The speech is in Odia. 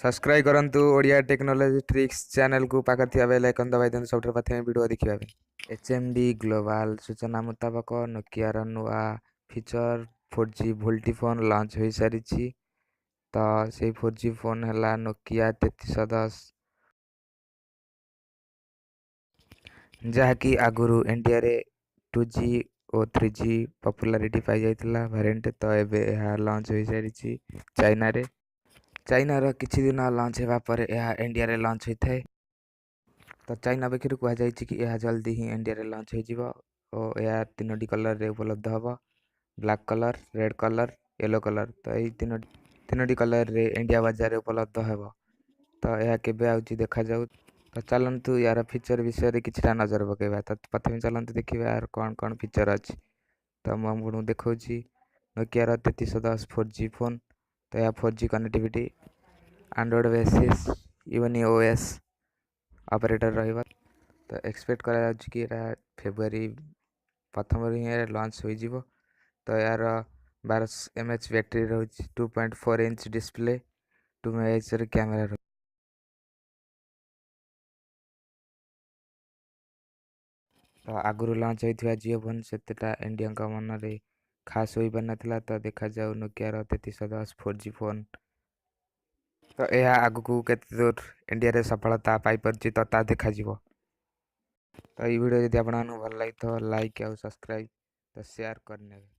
ସବସ୍କ୍ରାଇବ୍ କରନ୍ତୁ ଓଡ଼ିଆ ଟେକ୍ନୋଲୋଜି ଟ୍ରିକ୍ସ ଚ୍ୟାନେଲକୁ। ପାଖରେ ଥିବା ବେଲ୍ ଆଇକନ୍ ଦବାଇ ଦିଅନ୍ତୁ ସବୁଠାରୁ ପ୍ରଥମେ ଭିଡ଼ିଓ ଦେଖିବା ପାଇଁ। ଏଚ୍.ଏମ୍.ଡି ଗ୍ଲୋବାଲ୍ ସୂଚନା ମୁତାବକ, ନୋକିଆର ନୂଆ feature 4G VoLTE phone launch ହୋଇସାରିଛି। ତ ସେଇ 4G phone ହେଲା ନୋକିଆ 3310, ଯାହାକି ଆଗରୁ ଇଣ୍ଡିଆରେ 2G ଓ 3G popularity ପାଇଯାଇଥିଲା ଭାରିଏଣ୍ଟ। ତ ଏବେ ଏହା ଲଞ୍ଚ ହୋଇସାରିଛି ଚାଇନାରେ। ଚାଇନାର କିଛି ଦିନ ଲଞ୍ଚ ହେବା ପରେ ଏହା ଇଣ୍ଡିଆରେ ଲଞ୍ଚ ହୋଇଥାଏ। ତ ଚାଇନା ପକ୍ଷରୁ କୁହାଯାଇଛି କି ଏହା ଜଲ୍ଦି ହିଁ ଇଣ୍ଡିଆରେ ଲଞ୍ଚ ହୋଇଯିବ ଓ ଏହା ତିନୋଟି କଲର୍ରେ ଉପଲବ୍ଧ ହେବ, black colour, red colour, yellow colour. ତ ଏହି ତିନୋଟି କଲର୍ରେ ଇଣ୍ଡିଆ ବଜାରରେ ଉପଲବ୍ଧ ହେବ। ତ ଏହା କେବେ ଆଉଛି ଦେଖାଯାଉ। ତ ଚାଲନ୍ତୁ ୟାର ଫିଚର୍ ବିଷୟରେ କିଛିଟା ନଜର ପକାଇବା। ତ ପ୍ରଥମେ ଚାଲନ୍ତୁ ଦେଖିବା ଏହାର କ'ଣ କ'ଣ ଫିଚର୍ ଅଛି। ତ ମୁଁ ଆପଣଙ୍କୁ ଦେଖାଉଛି ନୋକିଆର 3310 4G phone. ତ ଏହା 4G connectivity, Android basis ୟୁନି ଓ ଏସ୍ ଅପରେଟର୍ ରହିବ। ତ ଏକ୍ସପେକ୍ଟ କରାଯାଉଛି କି ଏଇଟା ଫେବୃଆରୀ ପ୍ରଥମରୁ ହିଁ ଲଞ୍ଚ ହୋଇଯିବ। ତ ଏହାର 12 ଏମ୍ ଏଚ୍ ବ୍ୟାଟେରୀ ରହୁଛି, 2.4 ଇଞ୍ଚ ଡିସପ୍ଲେ, 2 ମେଗାପିକ୍ସେଲ୍ କ୍ୟାମେରା ରହୁଛି। ତ ଆଗରୁ ଲଞ୍ଚ ହୋଇଥିବା ଜିଓ ଫୋନ୍ ସେତେଟା ଇଣ୍ଡିଆଙ୍କ ମନରେ ଖାସ୍ ହୋଇପାରିନଥିଲା। ତ ଦେଖାଯାଉ ନୋକିଆର 3310 4G phone, ତ ଏହା ଆଗକୁ କେତେ ଦୂର ଇଣ୍ଡିଆରେ ସଫଳତା ପାଇପାରୁଛି, ତ ତାହା ଦେଖାଯିବ। ତ ଏଇ ଭିଡ଼ିଓ ଯଦି ଆପଣମାନଙ୍କୁ ଭଲ ଲାଗିଥିବ, ଲାଇକ୍ ଆଉ ସବସ୍କ୍ରାଇବ୍ ତ ସେୟାର କରିନେବେ।